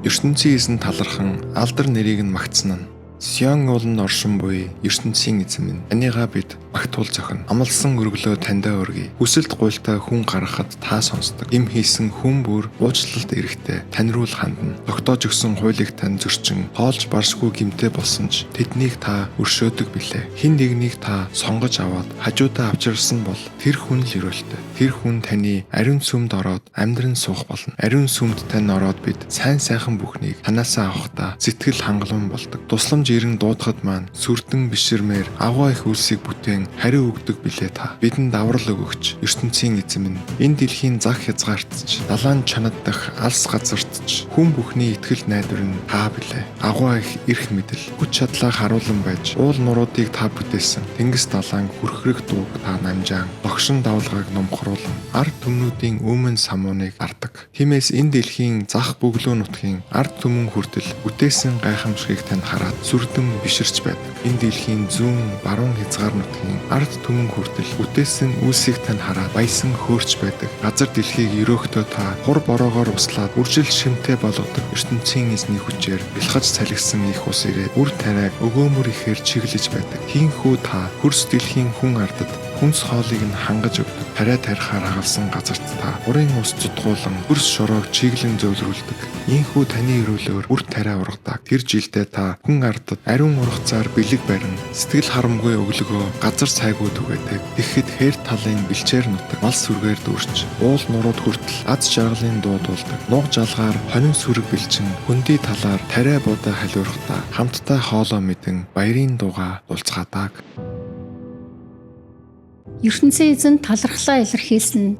Ертөнцийн эзэн талархан алдар нэрийг нь магтсан нь Сион ууланд оршин буй ертөнцийн эзэн минь, таныгаа бид магтуул зохино. Амласан өргөлөө таньдаа өргөе. Хүсэлт гуйлтай хүн гаргахад та сонсдог. Им хийсэн хүн бүр уучлалт эрэхтэй тань руу л хандна. Тогтоож өгсөн хуулийг тань зөрчин, тоолж баршгүй гэмтэй болсон ч тэднийг та өршөөдөг билээ. Хэн нэгнийг та сонгож аваад хажуудаа авчирсан бол тэр хүн л ерөөлтэй. Тэр хүн таны ариун сүмд ороод амьдран суух болно. Ариун сүмд тань ороод бид сайн сайхан бүхнийг танаасаа авахдаа сэтгэл хангалуун болдог. Тусламж ирэн дуудахад маань сүрдэн биширмээр агуу их үлсийг бүтээн хариу өгдөг билээ та. Бидэнд аврал өгөгч ертөнцийн эзэн минь, энэ дэлхийн зах хязгаарт ч, далайн чанад дах алс газарт ч хүн бүхний итгэл найдвар нь та билээ. Агуу их эрх мэдэл, хүч чадлаа харуулан байж уул нуруудыг та бүтээсэн. Тэнгис далайн хүрхрэх дууг та намжаан, догшин давлгааг нумхруулан ард түмнүүдийн өмнө самууныг ардаг. Тиймээс энэ дэлхийн зах бөглөө нутгийн ард түмэн хүртэл бүтээсэн гайхамшигыг тань хараад сүрдэн биширч байдаг. Энэ дэлхийн зүүн баруун хязгаар нутгийн ард түмэн хүртэл бүтээсэн үйлсийг тань хараад баясан хөөрч байдаг. Газар дэлхийг ерөөхтөө та хур бороогоор услаад үржил шимтэй болгодог ертөнцийн эзний хүчээр бэлхаж салгисан их ус ирээд үр тариаг өгөөмөр ихээр чиглэж байдаг. Тиймээс та хөрс дэлхийн хүн ардад хүнс хоолыг нь хангаж өгдөг. Тариа тарихаар хагалсан газарт та урын ус зутгуулан хөрс шороог чиглэн зөөлрүүлдэг. Ийхүү таны ерөөлөөр үр тариа ургадаг. Тэр жилдээ та хүн ардад ариун ургацаар бэлэг барин, сэтгэл харамгүй өглөгөө газар сайгүй түгээдэг. Тэгэхэд хээр талын бэлчээр нутаг мал сүргээр дүүрч, уул нурууд хүртэл аз жаргалын дуу дуулдаг. Нуг жалгаар хонин сүрэг бэлчин, хөндөй талаар тариа будаа халиурахдаа хамтдаа хоолоо мэдэн баярын дуугаа дуулцгаадаг. Ертөнцийн эзэн талархлаа илэрхийлсэн.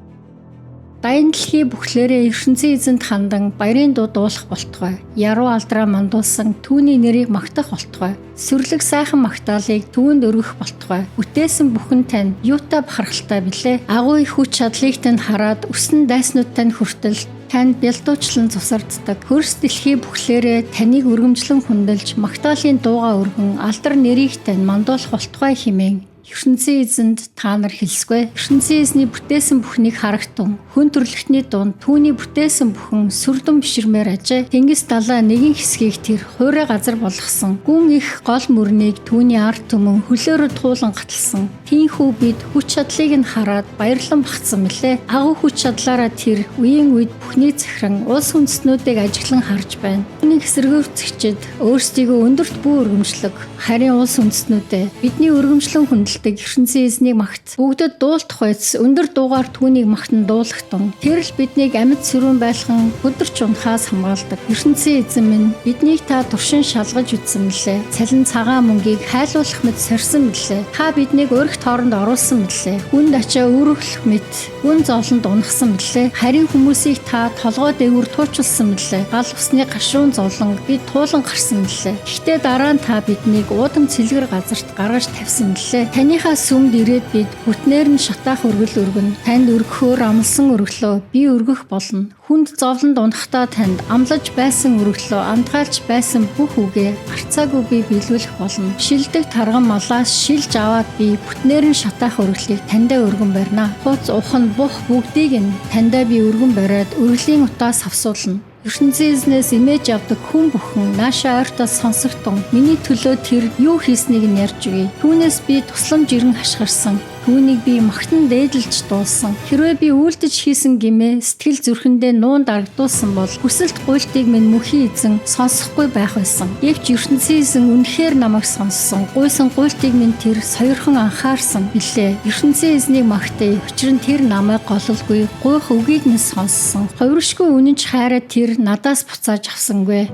Даян дэлхий бүхлээрээ ертөнцийн эзэнд хандан баярын дуу дуулах болтугай. Яруу алдраа мандуулсан түүний нэрийг магтах болтугай. Сүрлэг сайхан магтаалыг түүнд өргөх болтугай. Бүтээсэн бүхэн тань юутай бахархалтай билээ. Агуу их хүч чадлыг тань хараад өсөн дайснууд тань хүртэл танд бялдуучлан цусарддаг. Хөрс дэлхий бүхлээрээ таныг өргөмжлөн хүндэлж магтаалын дуугаа өргөн алдар нэрийг тань мандуулах болтугай хэмээн ертөнцийн эзэнд та нар хэлсгүй. Ертөнцийн эзний бүтээсэн бүхнийг харагтун. Хүн төрөлхтний дунд түүний бүтээсэн бүхэн сүрдэн биширмээр ажээ. Тэнгис далай нэгэн хэсгийг тэр хуурай газар болгосон. Гүн их гол мөрнийг түүний ард түмэн хөлөөрөө туулан гаталсан. Тийхүү бид хүч чадлыг нь хараад баярлан багцсан мэлээ. Агуу хүч чадлаараа тэр үеийн үед бүхнийг захиран улс үндэстнүүдийг ажиглан харж байна. Түүний эсэргүүцэгчид өөрсдийгөө өндөрт бүү өргөмжлөг. Харин улс үндэстнүүдээ бидний өргөмжлөн хүндэлдэг ертөнцийн эзнийг магт. Бүгдэд дуулдах байц өндөр дуугаар түүнийг магтан дуулахтун. Тэр л биднийг амьд сөрүүн байлхан өдөрч унахаас хамгаалдаг. Ертөнцийн эзэн минь, биднийг та туршин шалгаж үзсэн мэлээ. Цалин цагаан мөнгийг хайлуулах мэт сорьсон мэлээ. Та биднийг өрх тооронд оруулсан мэлээ. Хүнд ачаа өрөглөх мэт гүн зовлонд унахсан мэлээ. Харин хүмүүсийг та толгой дээгүүр туучилсан мэлээ. Гал усны гашуун зовлон бид туулан гарсан мэлээ. Гэхдээ дараа нь та биднийг уудам цэлгэр газарт гаргаж тавьсан мэлээ. Таныхаа сүмд ирээд бид бүтнээр нь шатаах өргөл өргөнө. Танд өргөхөөр амласан өргөлөө би өргөх болно. Хүнд зовлонд унахдаа танд амлаж байсан өргөлөө андгаалж байсан бүх үгээ гарцаагүй би биелүүлэх болно. Шилдэг тарган малаас шилж аваад би бүтнээр нь шатаах өргөлийг таньдаа өргөн барина. Хууц ухан бух бүгдийг нь таньдаа би өргөн бариад өргөлийн утаас хавсуулна. Ертөнцийн эзнээс имэж явдаг хүн бүхэн наашаа ойртол сонсогдсон. Миний төлөө тэр юу хийснийг нь ярьж өгье. Түүнээс би тусламж ирэн хашгирсан. Түүнийг би магтан дээдэлж дуулсан. Хэрвээ би үйлдэж хийсэн гэмээ сэтгэл зүрхэндээ нуун дарагдуулсан бол хүсэлт гуйлтыг минь мөнхийн эзэн сонсохгүй байх байсан. Гэвч ертөнцийн эзэн үнэхээр намайг сонссон. Гуйсан гуйлтыг минь тэр сойрхон анхаарсан билээ. Ертөнцийн эзнийг магтъя. Учир нь тэр намайг гололгүй гуйх үгийг минь сонссон. Хувиршгүй үнэнч хайраа тэр надаас буцааж авсангүй.